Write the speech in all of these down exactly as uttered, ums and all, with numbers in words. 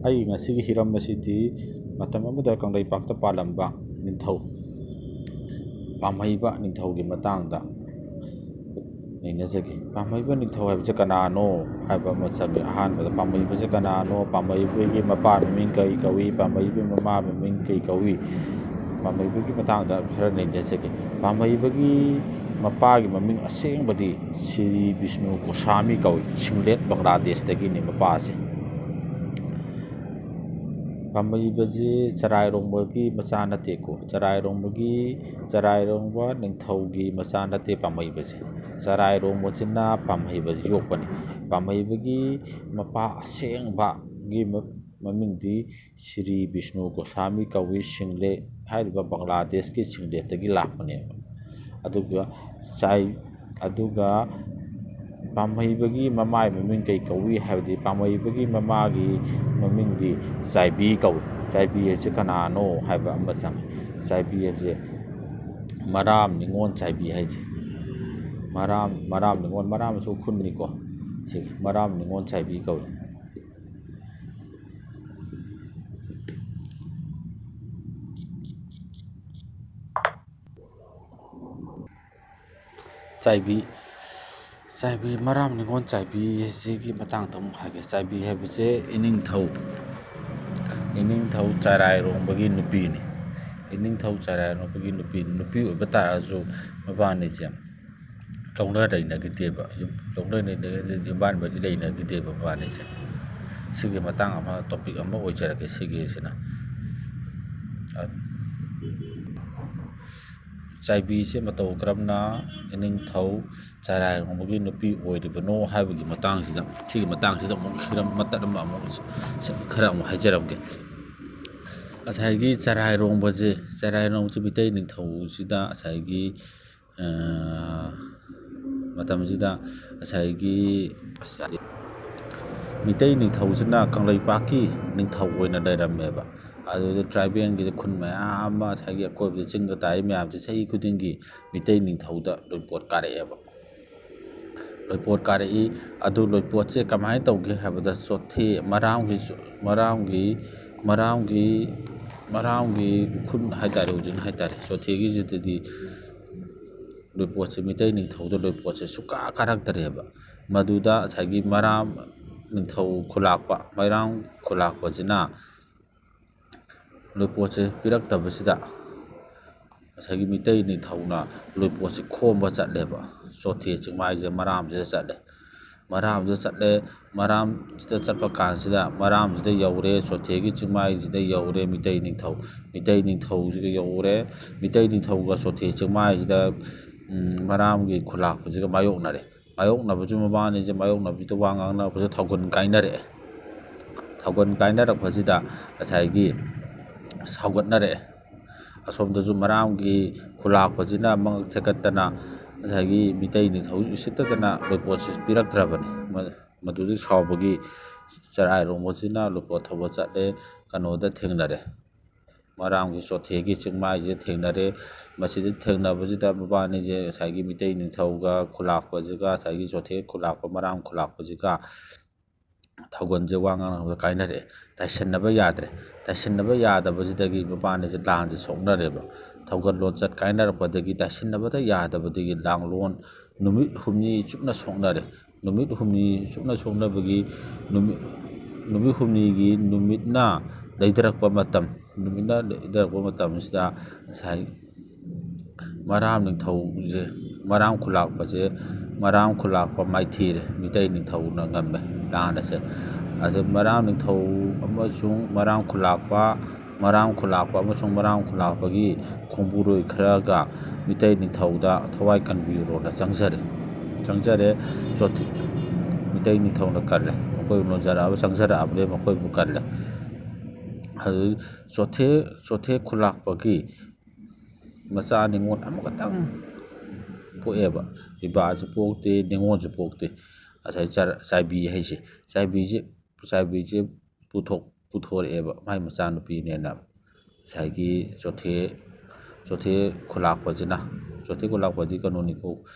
ꯑꯩꯒꯤ ꯉꯁꯤꯒꯤ ꯍꯤꯔꯝ ꯑꯁꯤꯗꯤ ꯃꯇꯝ ꯑꯃꯗ ꯀꯪꯂꯩꯄꯥꯛꯇ ꯄꯥꯜꯂꯝꯕ ꯅꯤꯡꯊꯧ ꯄꯥꯝꯍꯩꯕ ꯅꯤꯡꯊꯧꯒꯤ ꯃꯇꯥꯡꯗ ꯅꯩꯅꯖꯒꯦ꯫ ꯄꯥꯝꯍꯩꯕ ꯅꯤꯡꯊꯧ ꯍꯥꯏꯕꯁꯦ ꯀꯅꯥꯅꯣ ꯍꯥꯏꯕ ꯑꯃ ꯆꯪꯉꯤ꯫ ꯑꯍꯥꯟꯕꯗ ꯄꯥꯝꯍꯩꯕꯁꯦ ꯀꯅꯥꯅꯣ? ꯄꯥꯝꯍꯩꯕꯒꯤ ꯃꯄꯥ ꯃꯃꯤꯡ ꯀꯔꯤ ꯀꯧꯏ? ꯄꯥꯝꯍꯩꯕꯒꯤ ꯃꯃꯥ ꯃꯃꯤꯡ ꯀꯔꯤ ꯀꯧꯏ? ꯄꯥꯝꯍꯩꯕꯒꯤ ꯃꯇꯥꯡꯗ ꯈꯔ ꯅꯩꯅꯖꯒꯦ꯫ ꯄꯥꯝꯍꯩꯕꯒꯤ ꯃꯄꯥꯒꯤ ꯃꯃꯤꯡ ꯑꯁꯦꯡꯕꯗꯤ ꯁ꯭ꯔꯤ ꯕꯤꯁꯅꯨ ꯒꯣꯁꯥꯃꯤ ꯀꯧꯏ꯫ ꯁꯤꯡꯂꯦꯠ ꯕꯪꯒ꯭ꯂꯥꯗꯦꯁꯇꯒꯤꯅꯤ ꯃꯄꯥꯁꯦ꯫ ꯄꯥꯝꯍꯩꯕꯁꯤ ꯆꯔꯥꯏꯔꯣꯡꯕꯒꯤ ꯃꯆꯥ ꯅꯠꯇꯦꯀꯣ꯫ ꯆꯔꯥꯏꯔꯣꯡꯕꯒꯤ, ꯆꯔꯥꯏꯔꯣꯡꯕ ꯅꯤꯡꯊꯧꯒꯤ ꯃꯆꯥ ꯅꯠꯇꯦ ꯄꯥꯝꯍꯩꯕꯁꯦ꯫ ꯆꯔꯥꯏꯔꯣꯡꯕꯁꯤꯅ ꯄꯥꯝꯍꯩꯕꯁꯤ ꯌꯣꯛꯄꯅꯤ꯫ ꯄꯥꯝꯍꯩꯕꯒꯤ ꯃꯄꯥ ꯑꯁꯦꯡꯕꯒꯤ ꯃ-, ꯃꯃꯤꯡꯗꯤ ꯁ꯭ꯔꯤ ꯕꯤꯁꯅꯨ ꯒꯣꯁꯥꯃꯤ ꯀꯧꯏ꯫ ꯁꯤꯡꯂꯦ ꯍꯥꯏꯔꯤꯕ ꯕꯪꯒ꯭ꯂꯥꯗꯦꯁꯀꯤ ꯁꯤꯡꯂꯦꯠꯇꯒꯤ ꯂꯥꯛꯄꯅꯦꯕ꯫ ꯑꯗꯨꯒ ꯆꯥꯏ-, ꯑꯗꯨꯒ ꯄꯥꯝꯍꯩꯕꯒꯤ ꯃꯃꯥꯒꯤ ꯃꯃꯤꯡ ꯀꯩ ꯀꯧꯏ ꯍꯥꯏꯕꯗꯤ, ꯄꯥꯝꯍꯩꯕꯒꯤ ꯃꯃꯥꯒꯤ ꯃꯃꯤꯡꯗꯤ ꯆꯥꯏꯕꯤ ꯀꯧꯏ꯫ ꯆꯥꯏꯕꯤ ꯍꯥꯏꯁꯦ ꯀꯅꯥꯅꯣ ꯍꯥꯏꯕ ꯑꯃ ꯆꯪꯉꯤ꯫ ꯆꯥꯏꯕꯤ ꯍꯥꯏꯁꯦ ꯃꯔꯥꯝ ꯅꯤꯉꯣꯜ ꯆꯥꯏꯕꯤ ꯍꯥꯏꯁꯦ꯫ ꯃꯔꯥꯝ, ꯃꯔꯥꯝ ꯅꯤꯉꯣꯜ, ꯃꯔꯥꯝꯁꯨ ꯈꯨꯟꯅꯤꯀꯣ꯫ ꯁꯤ ꯃꯔꯥꯝ ꯅꯤꯉꯣꯜ ꯆꯥꯏꯕꯤ ꯀꯧꯏ꯫ ꯆꯥꯏꯕꯤ, ꯆꯥꯏꯕꯤ, ꯃꯔꯥꯝ ꯅꯤꯉꯣꯜ ꯆꯥꯏꯕꯤ ꯑꯁꯤꯒꯤ ꯃꯇꯥꯡꯗ ꯑꯃꯨꯛ ꯍꯥꯏꯒꯦ꯫ ꯆꯥꯏꯕꯤ ꯍꯥꯏꯕꯁꯦ ꯏꯅꯤꯡꯊꯧ, ꯏꯅꯤꯡꯊꯧ ꯆꯔꯥꯏꯔꯣꯡꯕꯒꯤ ꯅꯨꯄꯤꯅꯤ꯫ ꯏꯅꯤꯡꯊꯧ ꯆꯔꯥꯏꯔꯣꯡꯕꯒꯤ ꯅꯨꯄꯤ, ꯅꯨꯄꯤ ꯑꯣꯏꯕ ꯇꯥꯔꯒꯁꯨ ꯃꯕꯥꯅꯤꯁꯦ ꯂꯧꯅ ꯂꯩꯅꯈꯤꯗꯦꯕ꯫ ꯌꯨꯝ, ꯂꯧꯅ ꯂꯩꯅꯈꯤꯗꯦ, ꯌꯨꯝꯕꯥꯟ ꯃꯔꯤ ꯂꯩꯅꯈꯤꯗꯦꯕ ꯃꯕꯥꯅꯤꯁꯦ꯫ ꯁꯤꯒꯤ ꯃꯇꯥꯡ ꯑꯃ, ꯇꯣꯄꯤꯛ ꯑꯃ ꯑꯣꯏꯖꯔꯛꯀꯦ ꯁꯤꯒꯤꯁꯤꯅ꯫ ꯑ, ꯆꯥꯏꯕꯤꯁꯦ ꯃꯇꯧ ꯀꯔꯝꯅ ꯏꯅꯤꯡꯊꯧ ꯆꯔꯥꯏꯔꯣꯡꯕꯒꯤ ꯅꯨꯄꯤ ꯑꯣꯏꯔꯤꯕꯅꯣ ꯍꯥꯏꯕꯒꯤ ꯃꯇꯥꯡꯁꯤꯗ, ꯁꯤꯒꯤ ꯃꯇꯥꯡꯁꯤꯗ ꯑꯃꯨꯛ ꯍꯤꯔꯝ ꯃꯇꯠ ꯑꯃ ꯑꯃꯨꯛ ꯈꯔ ꯑꯃꯨꯛ ꯍꯥꯏꯖꯔꯝꯒꯦ꯫ ꯉꯁꯥꯏꯒꯤ ꯆꯔꯥꯏꯔꯣꯡꯕꯁꯦ, ꯆꯔꯥꯏꯔꯣꯡꯕꯁꯦ ꯃꯤꯇꯩ ꯅꯤꯡꯊꯧꯁꯤꯗ ꯉꯁꯥꯏꯒꯤ, ꯑ, ꯃꯇꯝꯁꯤꯗ ꯉꯁꯥꯏꯒꯤ, ꯑꯁ, ꯌꯥꯗꯦ꯫ ꯃꯤꯇꯩ ꯅꯤꯡꯊꯧꯁꯤꯅ ꯀꯪꯂꯩꯄꯥꯛꯀꯤ ꯅꯤꯡꯊꯧ ꯑꯣꯏꯅ ꯂꯩꯔꯝꯃꯦꯕ꯫ ꯑꯗꯨꯗ ꯇ꯭ꯔꯥꯏꯕꯦꯜꯒꯤꯗ ꯈꯨꯟ ꯃꯌꯥꯝ ꯑꯃ ꯉꯁꯥꯏꯒꯤ ꯑꯀꯣꯏꯕꯗ ꯆꯤꯡꯗ ꯇꯥꯔꯤ ꯃꯌꯥꯝꯁꯦ ꯆꯍꯤ ꯈꯨꯗꯤꯡꯒꯤ ꯃꯤꯇꯩ ꯅꯤꯡꯊꯧꯗ ꯂꯣꯏ ꯄꯣꯠ ꯀꯥꯔꯛꯑꯦꯕ꯫ ꯂꯣꯏꯄꯣꯠ ꯀꯥꯔꯛꯏ꯫ ꯑꯗꯨ ꯂꯣꯏꯄꯣꯠꯁꯦ ꯀꯃꯥꯏꯅ ꯇꯧꯒꯦ ꯍꯥꯏꯕꯗ, ꯆꯣꯊꯦ ꯃꯔꯥꯝꯒꯤ, ꯃꯔꯥꯝꯒꯤ, ꯃꯔꯥꯝꯒꯤ, ꯃꯔꯥꯝꯒꯤ ꯎꯈ꯭ꯔꯨꯜ ꯍꯥꯏꯇꯥꯔꯦ, ꯍꯧꯖꯤꯛ ꯍꯥꯏꯇꯥꯔꯦ, ꯆꯣꯊꯦꯒꯤꯁꯤꯗꯗꯤ ꯂꯣꯏꯄꯣꯠꯁꯦ, ꯃꯤꯇꯩ ꯅꯤꯡꯊꯧꯗ ꯂꯣꯏꯄꯣꯠꯁꯦ ꯁꯨꯛꯀꯥ ꯀꯥꯔꯛꯇꯔꯦꯕ꯫ ꯃꯗꯨꯗ ꯉꯁꯥꯏꯒꯤ ꯃꯔꯥꯝ ꯅꯤꯡꯊꯧ ꯈꯨꯂꯥꯛꯄ, ꯃꯩꯔꯥꯡ ꯈꯨꯂꯥꯛꯄꯁꯤꯅ ꯂꯣꯏꯄꯣꯠꯁꯦ ꯄꯤꯔꯛꯇꯕꯁꯤꯗ, ꯉꯁꯥꯏꯒꯤ ꯃꯤꯇꯩ ꯅꯤꯡꯊꯧꯅ ꯂꯣꯏꯄꯣꯠꯁꯦ ꯈꯣꯝꯕ ꯆꯠꯂꯦꯕ꯫ ꯆꯣꯊꯦ ꯆꯤꯡꯃꯥꯏꯁꯦ ꯃꯔꯥꯝꯁꯤꯗ ꯆꯠꯂꯦ꯫ ꯃꯔꯥꯝꯁꯤꯗ ꯆꯠꯂꯦ꯫ ꯃꯔꯥꯝꯁꯤꯗ ꯆꯠꯄ ꯀꯥꯟꯁꯤꯗ, ꯃꯔꯥꯝꯁꯤꯗ ꯌꯧꯔꯦ, ꯆꯣꯊꯦꯒꯤ ꯆꯤꯡꯃꯥꯏꯁꯤꯗ ꯌꯧꯔꯦ ꯃꯤꯇꯩ ꯅꯤꯡꯊꯧ꯫ ꯃꯤꯇꯩ ꯅꯤꯡꯊꯧꯁꯤꯒ ꯌꯧꯔꯦ꯫ ꯃꯤꯇꯩ ꯅꯤꯡꯊꯧꯒ ꯆꯣꯊꯦ ꯆꯤꯡꯃꯥꯏꯁꯤꯗ, ꯎꯝ, ꯃꯔꯥꯝꯒꯤ ꯈꯨꯂꯥꯛꯄꯁꯤꯒ ꯃꯥꯌꯣꯛꯅꯔꯦ꯫ ꯃꯥꯌꯣꯛꯅꯕꯁꯨ, ꯃꯕꯥꯅꯤꯁꯦ ꯃꯥꯌꯣꯛꯅꯕꯁꯤꯗ ꯋꯥ ꯉꯥꯡꯅꯕꯁꯨ ꯊꯧꯒꯟ ꯀꯥꯏꯅꯔꯛꯑꯦ꯫ ꯊꯧꯒꯟ ꯀꯥꯏꯅꯔꯛꯄꯁꯤꯗ ꯉꯁꯥꯏꯒꯤ ꯁꯥꯎꯒꯠꯅꯔꯛꯑꯦ꯫ ꯑꯁꯣꯝꯗꯁꯨ ꯃꯔꯥꯝꯒꯤ ꯈꯨꯂꯥꯛꯄꯁꯤꯅ ꯃꯉꯛ ꯊꯦꯛꯀꯠꯇꯅ ꯉꯁꯥꯏꯒꯤ ꯃꯤꯇꯩ ꯅꯤꯡꯊꯧ ꯎꯁꯤꯠꯇꯗꯅ ꯂꯣꯏꯄꯣꯠꯁꯤ ꯄꯤꯔꯛꯇ꯭ꯔꯕꯅꯤ꯫ ꯃ-, ꯃꯗꯨꯗꯒꯤ ꯁꯥꯎꯕꯒꯤ ꯆꯔꯥꯏꯔꯣꯡꯕꯁꯤꯅ ꯂꯣꯏꯄꯣꯠ ꯊꯧꯕ ꯆꯠꯂꯦ, ꯀꯩꯅꯣꯗ ꯊꯦꯡꯅꯔꯦ꯫ ꯃꯔꯥꯝꯒꯤ ꯆꯣꯊꯦꯒꯤ ꯆꯤꯡꯃꯥꯏꯁꯦ ꯊꯦꯡꯅꯔꯦ꯫ ꯃꯁꯤꯗ ꯊꯦꯡꯅꯕꯁꯤꯗ ꯃꯕꯥꯅꯤꯁꯦ ꯉꯁꯥꯏꯒꯤ ꯃꯤꯇꯩ ꯅꯤꯡꯊꯧꯒ ꯈꯨꯂꯥꯛꯄꯁꯤꯒ, ꯉꯁꯥꯏꯒꯤ ꯆꯣꯊꯦ ꯈꯨꯂꯥꯛꯄ, ꯃꯔꯥꯝ ꯈꯨꯂꯥꯛꯄꯁꯤꯒ ꯊꯧꯒꯟꯁꯦ ꯋꯥ ꯉꯥꯡꯅꯕꯗ ꯀꯥꯏꯅꯔꯛꯑꯦ꯫ ꯇꯥꯏꯁꯟꯅꯕ ꯌꯥꯗ꯭ꯔꯦ꯫ ꯇꯥꯏꯁꯟꯅꯕ ꯌꯥꯗꯕꯁꯤꯗꯒꯤ ꯃꯕꯥꯅꯤꯁꯦ ꯂꯥꯟꯁꯦ ꯁꯣꯛꯅꯔꯦꯕ꯫ ꯊꯧꯒꯜ ꯂꯣꯟꯆꯠ ꯀꯥꯏꯅꯔꯛꯄꯗꯒꯤ, ꯇꯥꯏꯁꯟꯅꯕꯗ ꯌꯥꯗꯕꯗꯒꯤ ꯂꯥꯡꯂꯣꯟ ꯅꯨꯃꯤꯠ ꯍꯨꯝꯅꯤ ꯆꯨꯞꯅ ꯁꯣꯛꯅꯔꯦ꯫ ꯅꯨꯃꯤꯠ ꯍꯨꯝꯅꯤ ꯆꯨꯞꯅ ꯁꯣꯛꯅꯕꯒꯤ ꯅꯨꯃꯤꯠ, ꯅꯨꯃꯤꯠ ꯍꯨꯝꯅꯤꯒꯤ ꯅꯨꯃꯤꯠꯅ ꯂꯩꯊꯔꯛꯄ ꯃꯇꯝ, ꯅꯨꯃꯤꯠꯅ ꯂꯩꯊꯔꯛꯄ ꯃꯇꯝꯁꯤꯗ ꯉꯁꯥꯏ ꯃꯔꯥꯝ ꯅꯤꯡꯊꯧꯁꯦ, ꯃꯔꯥꯝ ꯈꯨꯂꯥꯛꯄꯁꯦ, ꯃꯔꯥꯝ ꯈꯨꯂꯥꯛꯄ ꯃꯥꯏꯊꯤꯔꯦ, ꯃꯤꯇꯩ ꯅꯤꯡꯊꯧꯅ ꯉꯝꯃꯦ ꯂꯥꯟ ꯑꯁꯦ꯫ ꯑꯗꯨ ꯃꯔꯥꯝ ꯅꯤꯡꯊꯧ ꯑꯃꯁꯨꯡ ꯃꯔꯥꯝ ꯈꯨꯂꯥꯛꯄ, ꯃꯔꯥꯝ ꯈꯨꯂꯥꯛꯄ ꯑꯃꯁꯨꯡ ꯃꯔꯥꯝ ꯈꯨꯂꯥꯛꯄꯒꯤ ꯈꯣꯡꯕꯨꯔꯣꯏ ꯈꯔꯒ ꯃꯤꯇꯩ ꯅꯤꯡꯊꯧꯗ ꯊꯋꯥꯏ ꯀꯟꯕꯤꯔꯣꯅ ꯆꯪꯖꯔꯦ꯫ ꯆꯪꯖꯔꯦ꯫ ꯆꯣꯊꯦ-, ꯃꯤꯇꯩ ꯅꯤꯡꯊꯧꯅ ꯀꯜꯂꯦ꯫ ꯃꯈꯣꯏꯕꯨ ꯅꯣꯟꯖꯔꯛꯑꯕ, ꯆꯪꯖꯔꯛꯑꯕꯅꯦ, ꯃꯈꯣꯏꯕꯨ ꯀꯜꯂꯦ꯫ ꯑꯗꯨ ꯆꯣꯊꯦ, ꯆꯣꯊꯦ ꯈꯨꯂꯥꯛꯄꯒꯤ ꯃꯆꯥ ꯅꯤꯉꯣꯜ ꯑꯃꯈꯛꯇꯪ ꯄꯣꯛꯑꯦꯕ꯫ ꯄꯤꯕꯥꯁꯨ ꯄꯣꯛꯇꯦ, ꯅꯤꯉꯣꯜꯁꯨ ꯄꯣꯛꯇꯦ꯫ ꯉꯁꯥꯏ ꯆꯔ-, ꯆꯥꯏꯕꯤ ꯍꯥꯏꯁꯦ, ꯆꯥꯏꯕꯤꯁꯦ, ꯆꯥꯏꯕꯤꯁꯦ ꯄꯨꯊꯣꯛ-, ꯄꯨꯊꯣꯔꯛꯑꯦꯕ, ꯃꯥꯏ ꯃꯆꯥꯅꯨꯄꯤꯅꯦꯅ꯫ ꯉꯁꯥꯏꯒꯤ ꯆꯣꯊꯦ, ꯆꯣꯊꯦ ꯈꯨꯂꯥꯛꯄꯁꯤꯅ, ꯆꯣꯊꯦ ꯈꯨꯂꯥꯛꯄꯗꯤ ꯀꯩꯅꯣꯅꯤꯀꯣ,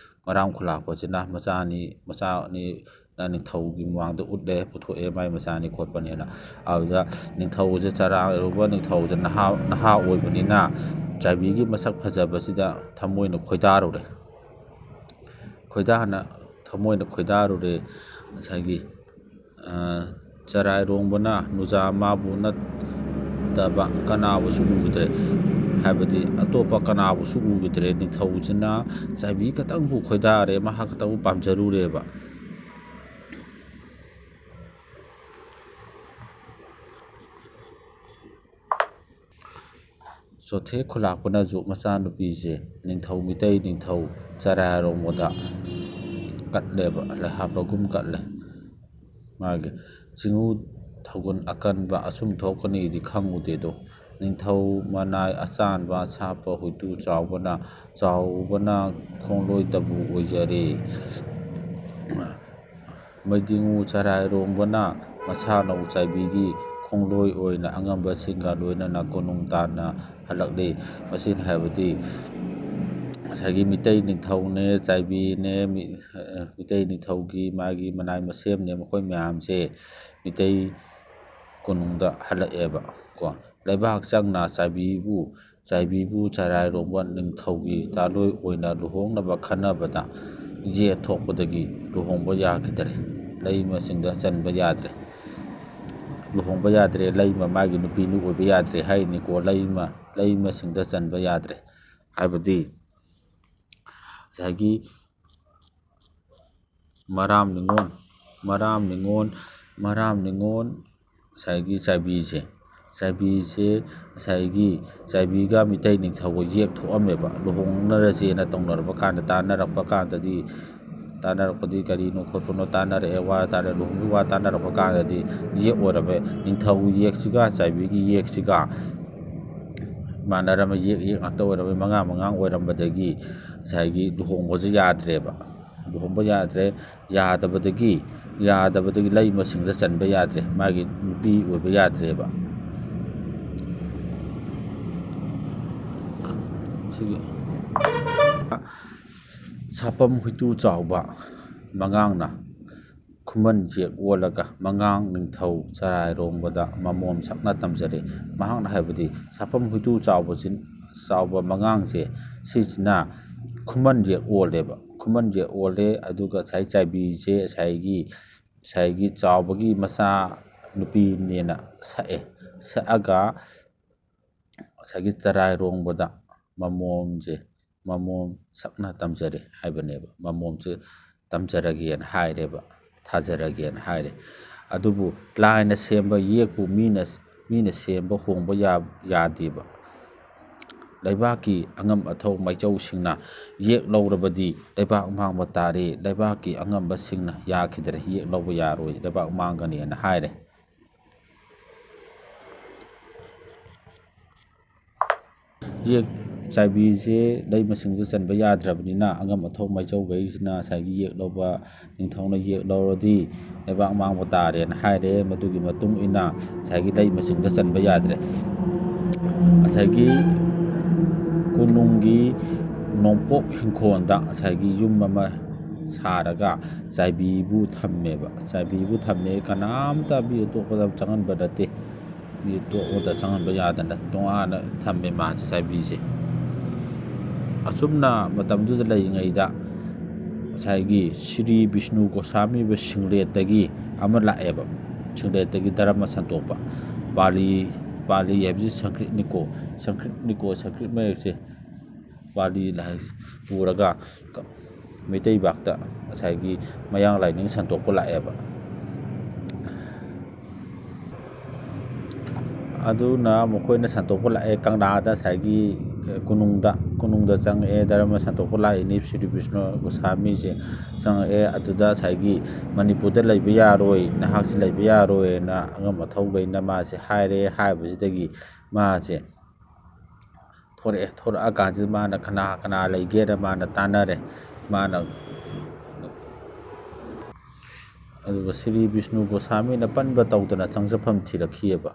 ꯃꯔꯥꯝ ꯈꯨꯂꯥꯛꯄꯁꯤꯅ ꯃꯆꯥꯅꯤ, ꯃꯆꯥꯅꯤꯅ ꯅꯤꯡꯊꯧꯒꯤ ꯃꯃꯥꯡꯗ ꯎꯠꯂꯦ, ꯄꯨꯊꯣꯛꯑꯦ, ꯃꯥꯏ ꯃꯆꯥꯅꯤ ꯈꯣꯠꯄꯅꯦꯅ꯫ ꯑꯗꯨꯗ ꯅꯤꯡꯊꯧꯁꯦ, ꯆꯔꯥꯏꯔꯣꯡꯕ ꯅꯤꯡꯊꯧꯁꯦ ꯅꯍꯥ, ꯅꯍꯥ ꯑꯣꯏꯕꯅꯤꯅ ꯆꯥꯏꯕꯤꯒꯤ ꯃꯁꯛ ꯐꯖꯕꯁꯤꯗ ꯊꯃꯣꯏꯅ ꯈꯣꯏꯗꯥꯔꯨꯔꯦ꯫ ꯈꯣꯏꯗꯥꯅ, ꯊꯃꯣꯏꯅ ꯈꯣꯏꯗꯥꯔꯨꯔꯦ꯫ ꯉꯁꯥꯏꯒꯤ, ꯑ, ꯆꯔꯥꯏꯔꯣꯡꯕꯅ ꯅꯨꯖꯥ ꯃꯥꯕꯨ ꯅꯠꯇꯕ ꯀꯅꯥꯕꯨꯁꯨ ꯎꯈꯤꯗ꯭ꯔꯦ, ꯍꯥꯏꯕꯗꯤ ꯑꯇꯣꯞꯄ ꯀꯅꯥꯕꯨꯁꯨ ꯎꯈꯤꯗ꯭ꯔꯦ꯫ ꯅꯤꯡꯊꯧꯁꯤꯅ ꯆꯥꯏꯕꯤ ꯈꯛꯇꯪꯕꯨ ꯈꯣꯏꯗꯥꯔꯦ, ꯃꯍꯥꯛ ꯈꯛꯇꯪꯕꯨ ꯄꯥꯝꯖꯔꯨꯔꯦꯕ꯫ ꯆꯣꯊꯦ ꯈꯨꯂꯥꯛꯄꯅꯁꯨ ꯃꯆꯥꯅꯨꯄꯤꯁꯦ ꯅꯤꯡꯊꯧ, ꯃꯤꯇꯩ ꯅꯤꯡꯊꯧ ꯆꯔꯥꯏꯔꯣꯡꯕꯗ ꯀꯠꯂꯦꯕ, ꯂꯩꯍꯥꯞꯄꯒꯨꯝ ꯀꯠꯂꯦ꯫ ꯃꯥꯒꯤ ꯆꯤꯡꯉꯨ ꯊꯧꯒꯜ ꯑꯀꯟꯕ ꯑꯆꯨꯝ ꯊꯣꯛꯀꯅꯤꯗꯤ ꯈꯪꯉꯨꯗꯦꯗꯣ, ꯅꯤꯡꯊꯧ ꯃꯅꯥꯏ ꯑꯆꯥꯟꯕ ꯁꯥꯠꯄ ꯍꯨꯏꯇꯨ ꯆꯥꯎꯕꯅ, ꯆꯥꯎꯕꯅ ꯈꯣꯡꯂꯣꯏꯗꯕꯨ ꯑꯣꯏꯖꯔꯦ꯫ ꯃꯩꯗꯤꯡꯉꯨ ꯆꯔꯥꯏꯔꯣꯡꯕꯅ ꯃꯁꯥꯅꯧ ꯆꯥꯏꯕꯤꯒꯤ ꯈꯣꯡꯂꯣꯏ ꯑꯣꯏꯅ ꯑꯉꯝꯕꯁꯤꯡꯒ ꯂꯣꯏꯅꯅ ꯀꯣꯅꯨꯡ ꯇꯥꯟꯅ ꯍꯜꯂꯛꯂꯤ꯫ ꯃꯁꯤꯅ ꯍꯥꯏꯕꯗꯤ ꯉꯁꯥꯏꯒꯤ ꯃꯤꯇꯩ ꯅꯤꯡꯊꯧꯅꯦ, ꯆꯥꯏꯕꯤꯅꯦ, ꯃꯤ-, ꯃꯤꯇꯩ ꯅꯤꯡꯊꯧꯒꯤ ꯃꯥꯒꯤ ꯃꯅꯥꯏ ꯃꯁꯦꯝꯅꯦ, ꯃꯈꯣꯏ ꯃꯌꯥꯝꯁꯦ ꯃꯤꯇꯩ ꯀꯣꯅꯨꯡꯗ ꯍꯜꯂꯛꯑꯦꯕ ꯀꯣ꯫ ꯂꯩꯕꯥꯛ ꯆꯪꯅ ꯆꯥꯏꯕꯤꯕꯨ, ꯆꯥꯏꯕꯤꯕꯨ ꯆꯔꯥꯏꯔꯣꯡꯕ ꯅꯤꯡꯊꯧꯒꯤ ꯗꯥꯂꯣꯏ ꯑꯣꯏꯅ ꯂꯨꯍꯣꯡꯅꯕ ꯈꯟꯅꯕꯗ ꯌꯦꯠ ꯊꯣꯛꯄꯗꯒꯤ ꯂꯨꯍꯣꯡꯕ ꯌꯥꯈꯤꯗꯔꯦ꯫ ꯂꯩꯃꯁꯤꯡꯗ ꯆꯟꯕ ꯌꯥꯗ꯭ꯔꯦ꯫ ꯂꯨꯍꯣꯡꯕ ꯌꯥꯗ꯭ꯔꯦ, ꯂꯩꯃ ꯃꯥꯒꯤ ꯅꯨꯄꯤꯅꯤ ꯑꯣꯏꯕ ꯌꯥꯗ꯭ꯔꯦ ꯍꯥꯏꯔꯤꯅꯤꯀꯣ꯫ ꯂꯩꯃ, ꯂꯩꯃꯁꯤꯡꯗ ꯆꯟꯕ ꯌꯥꯗ꯭ꯔꯦ꯫ ꯍꯥꯏꯕꯗꯤ ꯉꯁꯥꯏꯒꯤ ꯃꯔꯥꯝ ꯅꯤꯉꯣꯜ, ꯃꯔꯥꯝ ꯅꯤꯉꯣꯜ, ꯃꯔꯥꯝ ꯅꯤꯉꯣꯜ, ꯉꯁꯥꯏꯒꯤ ꯆꯥꯏꯕꯤꯁꯦ, ꯆꯥꯏꯕꯤꯁꯦ, ꯉꯁꯥꯏꯒꯤ ꯆꯥꯏꯕꯤꯒ ꯃꯤꯇꯩ ꯅꯤꯡꯊꯧꯒ ꯌꯦꯛ ꯊꯣꯛꯑꯝꯃꯦꯕ꯫ ꯂꯨꯍꯣꯡꯅꯔꯁꯦꯅ ꯇꯧꯅꯔꯛꯄ ꯀꯥꯟꯗ, ꯇꯥꯟꯅꯔꯛꯄ ꯀꯥꯟꯗꯗꯤ, ꯇꯥꯟꯅꯔꯛꯄꯗꯤ ꯀꯔꯤꯅꯣ ꯈꯣꯠꯄꯅꯣ ꯇꯥꯟꯅꯔꯛꯑꯦ, ꯋꯥ ꯇꯥꯔꯦ, ꯂꯨꯍꯣꯡꯕꯒꯤ ꯋꯥ ꯇꯥꯟꯅꯔꯛꯄ ꯀꯥꯟꯗꯗꯤ ꯌꯦꯛ ꯑꯣꯏꯔꯝꯃꯦ꯫ ꯅꯤꯡꯊꯧꯒꯤ ꯌꯦꯛꯁꯤꯒ ꯆꯥꯏꯕꯤꯒꯤ ꯌꯦꯛꯁꯤꯒ ꯃꯥꯟꯅꯔꯝꯃꯦ, ꯌꯦꯛ, ꯌꯦꯛ ꯉꯥꯛꯇ ꯑꯣꯏꯔꯝꯃꯦ꯫ ꯃꯉꯥ ꯃꯉꯥ ꯑꯣꯏꯔꯝꯕꯗꯒꯤ ꯉꯁꯥꯏꯒꯤ ꯂꯨꯍꯣꯡꯕꯁꯦ ꯌꯥꯗ꯭ꯔꯦꯕ꯫ ꯂꯨꯍꯣꯡꯕ ꯌꯥꯗ꯭ꯔꯦ, ꯌꯥꯗꯕꯗꯒꯤ, ꯌꯥꯗꯕꯗꯒꯤ ꯂꯩꯃꯁꯤꯡꯗ ꯆꯟꯕ ꯌꯥꯗ꯭ꯔꯦ, ꯃꯥꯒꯤ ꯅꯨꯄꯤ ꯑꯣꯏꯕ ꯌꯥꯗ꯭ꯔꯦꯕ꯫ ꯁꯥꯄꯝ ꯍꯨꯏꯇꯨ ꯆꯥꯎꯕ ꯃꯉꯥꯡꯅ ꯈꯨꯃꯟ ꯌꯦꯛ ꯑꯣꯜꯂꯒ ꯃꯉꯥꯡ ꯅꯤꯡꯊꯧ ꯆꯔꯥꯏꯔꯣꯡꯕꯗ ꯃꯃꯣꯝ ꯁꯛꯅ ꯇꯝꯖꯔꯦ꯫ ꯃꯍꯥꯛꯅ ꯍꯥꯏꯕꯗꯤ ꯁꯥꯄꯝ ꯍꯨꯏꯇꯨ ꯆꯥꯎꯕꯁꯤ, ꯆꯥꯎꯕ ꯃꯉꯥꯡꯁꯦ, ꯁꯤꯁꯤꯅ ꯈꯨꯃꯟ ꯌꯦꯛ ꯑꯣꯜꯂꯦꯕ꯫ ꯈꯨꯃꯟ ꯌꯦꯛ ꯑꯣꯜꯂꯦ, ꯑꯗꯨꯒ ꯉꯁꯥꯏ ꯆꯥꯏꯕꯤꯁꯦ ꯉꯁꯥꯏꯒꯤ, ꯉꯁꯥꯏꯒꯤ ꯆꯥꯎꯕꯒꯤ ꯃꯆꯥ ꯅꯨꯄꯤꯅꯦꯅ ꯁꯛꯑꯦ꯫ ꯁꯛꯑꯒ ꯉꯁꯥꯏꯒꯤ ꯆꯔꯥꯏꯔꯣꯡꯕꯗ ꯃꯃꯣꯝꯁꯦ, ꯃꯃꯣꯝ ꯁꯛꯅ ꯇꯝꯖꯔꯦ ꯍꯥꯏꯕꯅꯦꯕ꯫ ꯃꯃꯣꯝꯁꯦ ꯇꯝꯖꯔꯒꯦꯅ ꯍꯥꯏꯔꯦꯕ, ꯊꯥꯖꯔꯒꯦꯅ ꯍꯥꯏꯔꯦ꯫ ꯑꯗꯨꯕꯨ ꯂꯥꯏꯅ ꯁꯦꯝꯕ ꯌꯦꯛꯄꯨ ꯃꯤꯅ, ꯃꯤꯅ ꯁꯦꯝꯕ ꯍꯣꯡꯕ ꯌꯥ-, ꯌꯥꯗꯦꯕ꯫ ꯂꯩꯕꯥꯛꯀꯤ ꯑꯉꯝ ꯑꯊꯧ ꯃꯥꯏꯆꯧꯁꯤꯡꯅ ꯌꯦꯛ ꯂꯧꯔꯕꯗꯤ ꯂꯩꯕꯥꯛ ꯃꯥꯡꯕ ꯇꯥꯔꯦ, ꯂꯩꯕꯥꯛꯀꯤ ꯑꯉꯝꯕꯁꯤꯡꯅ ꯌꯥꯈꯤꯗ꯭ꯔꯦ, ꯌꯦꯛ ꯂꯧꯕ ꯌꯥꯔꯣꯏ, ꯂꯩꯕꯥꯛ ꯃꯥꯡꯒꯅꯤꯅ ꯍꯥꯏꯔꯦ꯫ ꯌꯦꯛ ꯆꯥꯏꯕꯤꯁꯦ ꯂꯩꯃꯁꯤꯡꯗ ꯆꯟꯕ ꯌꯥꯗ꯭ꯔꯕꯅꯤꯅ, ꯑꯉꯝ ꯑꯊꯧ ꯃꯥꯏꯆꯧꯈꯩꯁꯤꯅ ꯉꯁꯥꯏꯒꯤ ꯌꯦꯛ ꯂꯧꯕ, ꯅꯤꯡꯊꯧꯅ ꯌꯦꯛ ꯂꯧꯔꯗꯤ ꯂꯩꯕꯥꯛ ꯃꯥꯡꯕ ꯇꯥꯔꯦꯅ ꯍꯥꯏꯔꯦ꯫ ꯃꯗꯨꯒꯤ ꯃꯇꯨꯡ ꯏꯟꯅ ꯉꯁꯥꯏꯒꯤ ꯂꯩꯃꯁꯤꯡꯗ ꯆꯟꯕ ꯌꯥꯗ꯭ꯔꯦ꯫ ꯉꯁꯥꯏꯒꯤ ꯀꯣꯅꯨꯡꯒꯤ ꯅꯣꯡꯄꯣꯛ ꯏꯪꯈꯣꯜꯗ ꯉꯁꯥꯏꯒꯤ ꯌꯨꯝ ꯑꯃ ꯁꯥꯔꯒ ꯆꯥꯏꯕꯤꯕꯨ ꯊꯝꯃꯦꯕ꯫ ꯆꯥꯏꯕꯤꯕꯨ ꯊꯝꯃꯦ, ꯀꯅꯥꯝꯇ ꯃꯤ ꯑꯇꯣꯞꯄꯗ ꯆꯪꯍꯟꯕ ꯅꯠꯇꯦ꯫ ꯃꯤ ꯑꯇꯣꯞꯄꯗ ꯆꯪꯍꯟꯕ ꯌꯥꯗꯅ ꯇꯣꯉꯥꯟꯅ ꯊꯝꯃꯦ ꯃꯥꯁꯦ, ꯆꯥꯏꯕꯤꯁꯦ꯫ ꯑꯁꯨꯝꯅ ꯃꯇꯝꯗꯨꯗ ꯂꯩꯔꯤꯉꯩꯗ ꯉꯁꯥꯏꯒꯤ ꯁ꯭ꯔꯤ ꯕꯤꯁꯅꯨ ꯒꯣꯁꯥꯃꯤꯕ ꯁꯤꯡꯂꯦꯠꯇꯒꯤ ꯑꯃ ꯂꯥꯛꯑꯦꯕ꯫ ꯁꯤꯡꯂꯦꯠꯇꯒꯤ ꯙꯔꯃ ꯁꯟꯗꯣꯛꯄ꯫ ꯄꯥꯂꯤ, ꯄꯥꯂꯤ ꯍꯥꯏꯕꯁꯤ ꯁꯪꯁꯀ꯭ꯔꯤꯠꯅꯤꯀꯣ꯫ ꯁꯪꯁꯀ꯭ꯔꯤꯠꯅꯤꯀꯣ, ꯁꯪꯁꯀ꯭ꯔꯤꯠ ꯃꯌꯦꯛꯁꯦ꯫ ꯄꯥꯂꯤ ꯂꯥꯏꯔꯤꯛ ꯄꯨꯔꯒ ꯃꯩꯇꯩ ꯕꯥꯛꯇ ꯉꯁꯥꯏꯒꯤ ꯃꯌꯥꯡ ꯂꯥꯏꯅꯤꯡ ꯁꯟꯗꯣꯛꯄ ꯂꯥꯛꯑꯦꯕ꯫ ꯑꯗꯨꯅ ꯃꯈꯣꯏꯅ ꯁꯟꯗꯣꯛꯄ ꯂꯥꯛꯑꯦ ꯀꯪꯂꯥꯗ, ꯉꯁꯥꯏꯒꯤ ꯀꯣꯅꯨꯡꯗ, ꯀꯣꯅꯨꯡꯗ ꯆꯪꯉꯛꯑꯦ꯫ ꯙꯔꯃ ꯁꯟꯗꯣꯛꯄ ꯂꯥꯛꯏꯅꯤ ꯁ꯭ꯔꯤ ꯕꯤꯁꯅꯨ ꯒꯣꯁꯥꯃꯤꯁꯦ ꯆꯪꯉꯛꯑꯦ꯫ ꯑꯗꯨꯗ ꯉꯁꯥꯏꯒꯤ ꯃꯅꯤꯄꯨꯔꯗ ꯂꯩꯕ ꯌꯥꯔꯣꯏ, ꯅꯍꯥꯛꯁꯤ ꯂꯩꯕ ꯌꯥꯔꯣꯏꯅ ꯑꯉꯝ ꯑꯊꯧꯈꯩꯅ ꯃꯥꯁꯦ ꯍꯥꯏꯔꯦ꯫ ꯍꯥꯏꯕꯁꯤꯗꯒꯤ ꯃꯥꯁꯦ ꯊꯣꯔꯛꯑꯦ꯫ ꯊꯣꯔꯛꯑꯀꯥꯟꯁꯤꯗ ꯃꯥꯅ ꯀꯅꯥ ꯀꯅꯥ ꯂꯩꯒꯦꯅ ꯃꯥꯅ ꯇꯥꯟꯅꯔꯦ꯫ ꯃꯥꯅ, ꯑꯗꯨꯒ ꯁ꯭ꯔꯤ ꯕꯤꯁꯅꯨ ꯒꯣꯁꯥꯃꯤꯅ ꯄꯟꯕ ꯇꯧꯗꯅ ꯆꯪꯖꯐꯝ ꯊꯤꯔꯛꯈꯤꯑꯕ꯫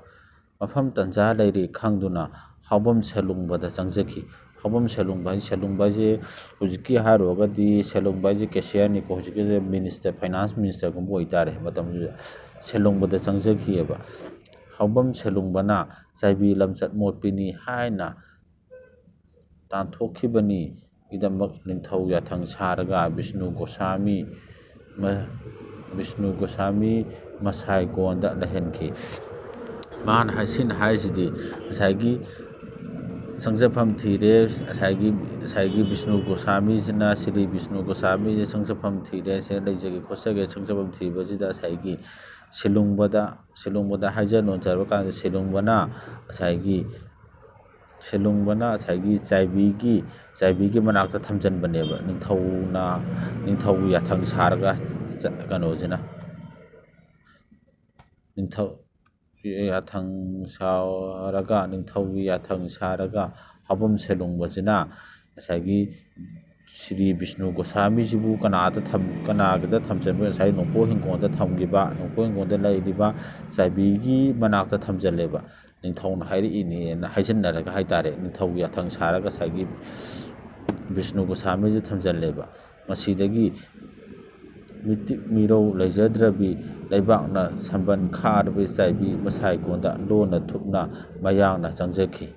ꯃꯐꯝ ꯇꯟꯖꯥ ꯂꯩꯔꯤ ꯈꯪꯗꯨꯅ ꯍꯥꯎꯕꯝ ꯁꯦꯂꯨꯡꯕꯗ ꯆꯪꯖꯈꯤ꯫ ꯍꯥꯎꯕꯝ ꯁꯦꯂꯨꯡꯕ ꯍꯥꯏ-, ꯁꯦꯂꯨꯡꯕ ꯍꯥꯏꯁꯦ ꯍꯧꯖꯤꯛꯀꯤ ꯍꯥꯏꯔꯨꯔꯒꯗꯤ ꯁꯦꯂꯨꯡꯕ ꯍꯥꯏꯁꯦ cashier ꯅꯤꯀꯣ, ꯍꯧꯖꯤꯛꯀꯤ minister, finance minister ꯒꯨꯝꯕ ꯑꯣꯏꯇꯥꯔꯦ꯫ ꯃꯇꯝꯗꯨꯗ ꯁꯦꯂꯨꯡꯕꯗ ꯆꯪꯖꯈꯤꯑꯕ꯫ ꯍꯥꯎꯕꯝ ꯁꯦꯂꯨꯡꯕꯅ ꯆꯥꯏꯕꯤ ꯂꯝꯆꯠ ꯃꯣꯠꯄꯤꯅꯤ ꯍꯥꯏꯅ ꯇꯥꯟꯊꯣꯛꯈꯤꯕꯅꯤ꯫ ꯒꯤꯗꯃꯛ ꯅꯤꯡꯊꯧ ꯌꯥꯊꯪ ꯁꯥꯔꯒ ꯕꯤꯁꯅꯨ ꯒꯣꯁꯥꯃꯤ, ꯃ-, ꯕꯤꯁꯅꯨ ꯒꯣꯁꯥꯃꯤ ꯃꯁꯥꯏꯒꯣꯟꯗ ꯂꯩꯍꯟꯈꯤ꯫ ꯃꯥꯅ ꯍꯥꯏꯁꯤꯅ ꯍꯥꯏꯁꯤꯗꯤ ꯉꯁꯥꯏꯒꯤ ꯆꯪꯖꯐꯝ ꯊꯤꯔꯦ, ꯉꯁꯥꯏꯒꯤ, ꯉꯁꯥꯏꯒꯤ ꯕꯤꯁꯅꯨ ꯒꯣꯁꯥꯃꯤꯁꯤꯅ, ꯁ꯭ꯔꯤ ꯕꯤꯁꯅꯨ ꯒꯣꯁꯥꯃꯤꯁꯦ ꯆꯪꯖꯐꯝ ꯊꯤꯔꯦ, ꯁꯦ ꯂꯩꯖꯒꯦ ꯈꯣꯠꯆꯒꯦ, ꯆꯪꯖꯐꯝ ꯊꯤꯕꯁꯤꯗ ꯉꯁꯥꯏꯒꯤ ꯁꯤꯂꯨꯡꯕꯗ, ꯁꯤꯂꯨꯡꯕꯗ ꯍꯥꯏꯖ ꯅꯣꯟꯖꯔꯕ ꯀꯥꯟꯗ ꯁꯤꯂꯨꯡꯕꯅ ꯉꯁꯥꯏꯒꯤ ꯁꯦꯂꯨꯡꯕꯅ ꯉꯁꯥꯏꯒꯤ ꯆꯥꯏꯕꯤꯒꯤ, ꯆꯥꯏꯕꯤꯒꯤ ꯃꯅꯥꯛꯇ ꯊꯝꯖꯤꯟꯕꯅꯦꯕ꯫ ꯅꯤꯡꯊꯧꯅ, ꯅꯤꯡꯊꯧ ꯌꯥꯊꯪ ꯁꯥꯔꯒ ꯆ-, ꯀꯩꯅꯣꯁꯤꯅ, ꯅꯤꯡꯊꯧ ꯌꯥꯊꯪ ꯁꯥꯔꯒ, ꯅꯤꯡꯊꯧꯒꯤ ꯌꯥꯊꯪ ꯁꯥꯔꯒ ꯍꯥꯎꯕꯝ ꯁꯦꯂꯨꯡꯕꯁꯤꯅ ꯉꯁꯥꯏꯒꯤ ꯁ꯭ꯔꯤ ꯕꯤꯁꯅꯨ ꯒꯣꯁꯥꯃꯤꯁꯤꯕꯨ ꯀꯅꯥꯗ ꯊꯝ-, ꯀꯅꯥꯒꯤꯗ ꯊꯝꯖꯤꯟꯕ? ꯉꯁꯥꯏ ꯅꯣꯡꯄꯣꯛ ꯍꯤꯡꯒꯣꯜꯗ ꯊꯝꯈꯤꯕ, ꯅꯣꯡꯄꯣꯛ ꯍꯤꯡꯒꯣꯜꯗ ꯂꯩꯔꯤꯕ ꯆꯥꯏꯕꯤꯒꯤ ꯃꯅꯥꯛꯇ ꯊꯝꯖꯤꯜꯂꯦꯕ꯫ ꯅꯤꯡꯊꯧꯅ ꯍꯥꯏꯔꯛꯏꯅꯦꯅ ꯍꯥꯏꯖꯤꯟꯅꯔꯒ ꯍꯥꯏ ꯇꯥꯔꯦ, ꯅꯤꯡꯊꯧꯒꯤ ꯌꯥꯊꯪ ꯁꯥꯔꯒ ꯉꯁꯥꯏꯒꯤ ꯕꯤꯁꯅꯨ ꯒꯣꯁꯥꯃꯤꯁꯦ ꯊꯝꯖꯤꯜꯂꯦꯕ꯫ ꯃꯁꯤꯗꯒꯤ ꯃꯤꯇꯤꯛ ꯃꯤꯔꯧ ꯂꯩꯖꯗ꯭ꯔꯕꯤ, ꯂꯩꯕꯥꯛꯅ ꯁꯝꯕꯟ ꯈꯥꯔꯕꯤ ꯆꯥꯏꯕꯤ ꯃꯁꯥꯏꯀꯣꯟꯗ ꯂꯣꯟꯅ ꯊꯨꯞꯅ ꯃꯌꯥꯡꯅ ꯆꯪꯖꯈꯤ꯫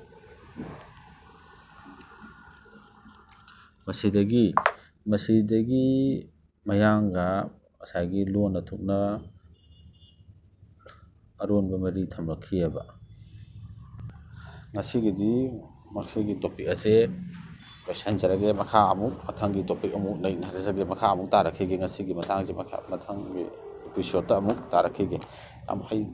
ꯃꯁꯤꯗꯒꯤ, ꯃꯁꯤꯗꯒꯤ ꯃꯌꯥꯡꯒ ꯉꯁꯥꯏꯒꯤ ꯂꯣꯟꯅ ꯊꯨꯞꯅ ꯑꯔꯣꯟꯕ ꯃꯔꯤ ꯊꯝꯂꯛꯈꯤꯑꯕ꯫ ꯉꯁꯤꯒꯤꯗꯤ ꯃꯁꯤꯒꯤ topic ꯑꯁꯦ ꯂꯣꯏꯁꯤꯟꯖꯔꯒꯦ꯫ ꯃꯈꯥ ꯑꯃꯨꯛ ꯃꯊꯪꯒꯤ topic ꯑꯃꯨꯛ ꯅꯩꯅꯔꯖꯒꯦ꯫ ꯃꯈꯥ ꯑꯃꯨꯛ ꯇꯥꯔꯛꯈꯤꯒꯦ꯫ ꯉꯁꯤꯒꯤ ꯃꯇꯥꯡꯁꯦ ꯃꯈꯥ, ꯃꯊꯪꯒꯤ episode ꯑꯃꯨꯛ ꯇꯥꯔꯛꯈꯤꯒꯦ꯫ ꯌꯥꯝ ꯍꯩ-,